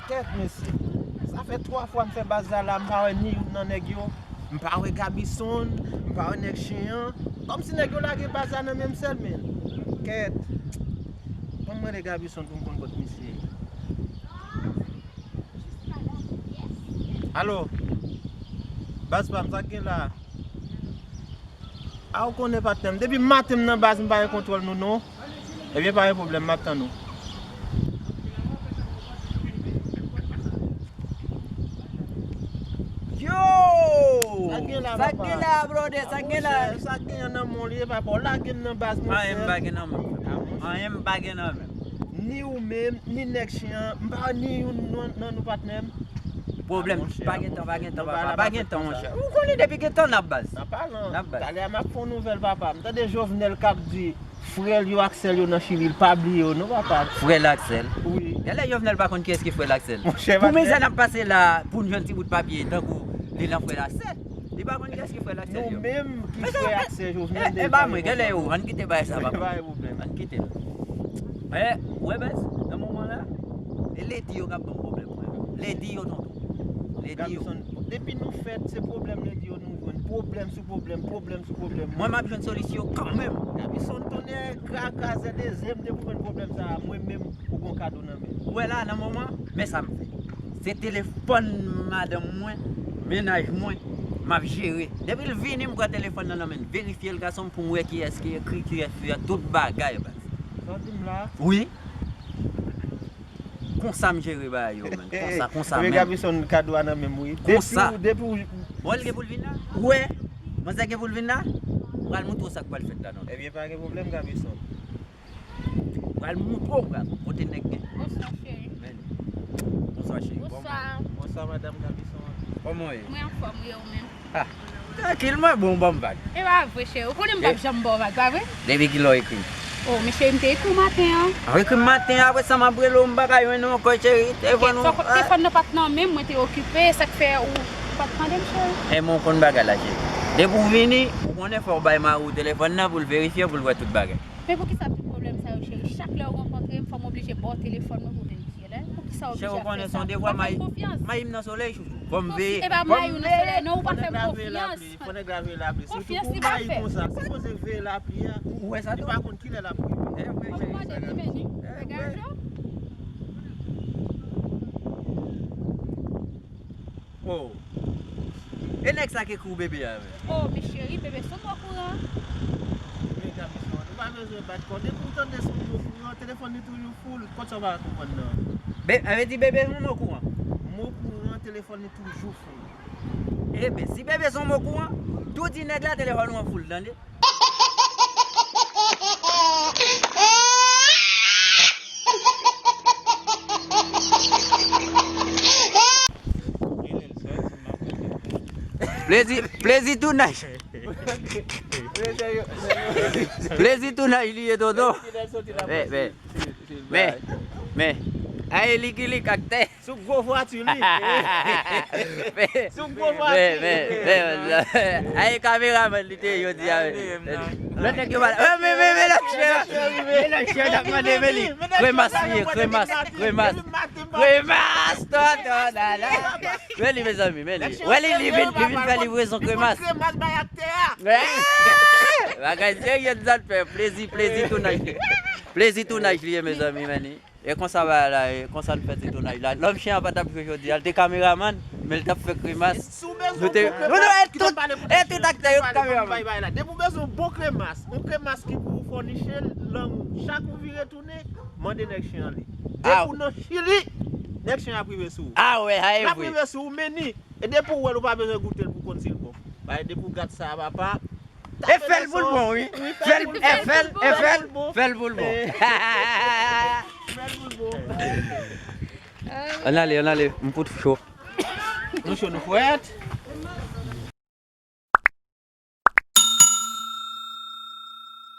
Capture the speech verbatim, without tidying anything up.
Kèt, mesye. Sa fè twa fwa m fè baz la la, m pa wè ni youn nan nèg yo. M pa wè Gabison, m pa wè nèg chen an. Kòmsi nèg yo lage baz la nan men m sèl, men. Kèt. Ban m mande Gabison pou m konn kot misye ye. Alo? Baz pa m, sa k gen la? A, ou konnen patnè m. Depi maten m nan baz, m pa gen kontwòl nou non. Ebyen, pa gen pwoblèm, m ap tann ou. Yo! Sa k gen la, papa? Sa k gen la, brother? Sa k gen la? Monchè, sa k gen nan men w li ye, papa. Ou lage m nan baz, monchè. Anyen m pa gen nan men m. Anyen m pa gen nan men m. Ni ou menm, ni nèg chen an, m pa ni youn nan, nan nou patnè m. Pwoblèm, pa gen tan, pa gen tan, papa, pa gen tan, monchè. Ou konnen depi gen tan n ap baz. N ap baz. Talè a m ap fè yon nouvèl, papa. M tande Jovenel k ap di frè l yo ak sè l yo nan Chili, l pa bliye yo non, papa. Frè l ak sè l? Wi. Genlè Jovenel pa konn kiyès ki frè l ak sè l. Monchè, pou mizè n ap pase la, pou n jwenn ti bout papye, tankou li nan frè l ak sè l. Li pa konn kiyès ki frè l ak sè l yo. Nou menm ki frè ak sè Jovenel, e, e, e ba mwen, genlè yo, ann kite bagay sa, papa. Pa gen pwoblèm. Ann kite l. E, ou wè baz, nan moman la, e ledi yo k ap ban m pwoblèm, frè. Ledi yo, tonton. Ledi yo. Gabison, depi nou fèt, se pwoblèm ledi yo nou jwenn. Pwoblèm sou pwoblèm, pwoblèm sou pwoblèm. Mwen, m ap jwenn solisyon kanmenm. Gabison, tonnè, krakazè, dezyèm, depi w jwenn pwoblèm sa a, mwen menm, ou gon kado nan men. Ou wè la, nan moman, men sa m fè. Se telefòn madanm mwen, mennaj mwen, m ap jere. Depi l vini, m pran telefòn nan nan men l, verifye l, gason m, pou m wè kiyès ki ekri, kiyès ki fè tout bagay, baz. Sa w di m la? Wi. Konsa m jere bagay yo, menn. Konsa, konsa menm. Gabison, kado a nan men m, wi. Konsa. Depi w, depi w... Bon, li gen pou l vin la? Wè. Manzè gen pou l vin la? Pral montre w sa k pral fèt la, non. Ebyen, pa gen pwoblèm, Gabison. Pral montre w, pral. Kote nèg gen. Bonswa, cheri. Men. Bonswa, cheri. Bonswa. Bonswa, madanm Gabison. Kòman w ye? Mwen anfòm, wi, ou menm? Ah, trankil, mwen bon, ban m vag. E pa vre, cheri. Ou konnen m p ap janm ba w vag, pa vre? Depi kilè w ekri m? Oh, men cheri, m te ekri w maten an. Ah, w ekri m maten an, apre sa m ap rele w, m pa ka jwenn ou ankò, cheri. Telefòn ou, telefòn nan pa t nan men m, mwen te okipe, sa k fè ou pa t tande m, cheri? E men w konn bagay la, cheri. Depi w vini, ou konnen fò w bay mari w telefòn nan pou l verifye, pou l wè tout bagay. Men poukisa tout pwoblèm sa yo, cheri? Chak lè w rankontre m, fò m oblije ba w telefòn mwen pou verifye l, en? Poukisa w oblije ap fè sa? Cheri, ou konnen se yon devwa, mayi, mayi m nan solèy, chouchou. Fò m veye. E pa mayi w nan solèy, non, ou pa fè m konfyans. Fò nèg la veye lapli. Konfyans li pa fè. Sitou pou mayi konsa, sipoze veye lapli a. Ou wè sa tou? Li pa konn kilè l ap rive. Fò m mande li, men li, men gason. Oh. E nèg sa k ekri w bebe a, men? Oh, men cheri, bebe se yon mokouran. Men Gabison, nou pa bezwen bat kò. Depi w tande se yon mokouran, telefòn li toujou full. Kot sa w pa konprann nan? Be, sa vle di bebe se yon mokouran? Mokouran, telefòn li toujou full. Eben, si bebe se yon mokouran, tou di nèg la telefòn ou an full, tande? Plezi, plezi tounaj. Plezi tounaj li ye, tonton. Men, men, men, men. Aye, li ki li k aktè. Sou gwo vwati li. Sou gwo vwati. Men, men, men, men. Aye, kameramann li te ye jodi a. Lòt nèg yo pa la. Men, men, men, men, lòt chè. Men lòt chè t ap mande, men li. Kremas li ye, kremas, kremas. Kremas, tonton, dada. Men li, mezanmi, men li. Wè li, li vin, li vin fè livrezon kremas. Li pot kremas bay aktè a. Bagay serye, zòt fè plezi, plezi tounaj. Plezi tounaj li ye, mezanmi, men li. E konsa bagay la ye, konsa n fè ti tounaj la. Lòm chen an pa t ap jwe jodi a, l te kameramann, men l t ap fè kremas. Si w bezwen yon bon kremas, kite m pale pou tèt mwen. E tout aktè yo t kameramann. Depi w bezwen yon bon kremas, yon kremas ki pou fòniche lang ou. Chak ou vire tounen, mande nèg chen an li. Depi w nan Chili, nèg chen an ap rive sou ou. A wè, sa e vre. L ap rive sou ou, men ni. E depi w wè l, ou pa bezwen goute l pou konn si l bon. Paske depi w gad sa a, papa, e fè l pou l bon, wi. Fè l, e fè l, e fè l, fè l pou l bon. Fè l pou l bon. Ann ale, ann ale, m fout cho. Nou cho, nou frèt.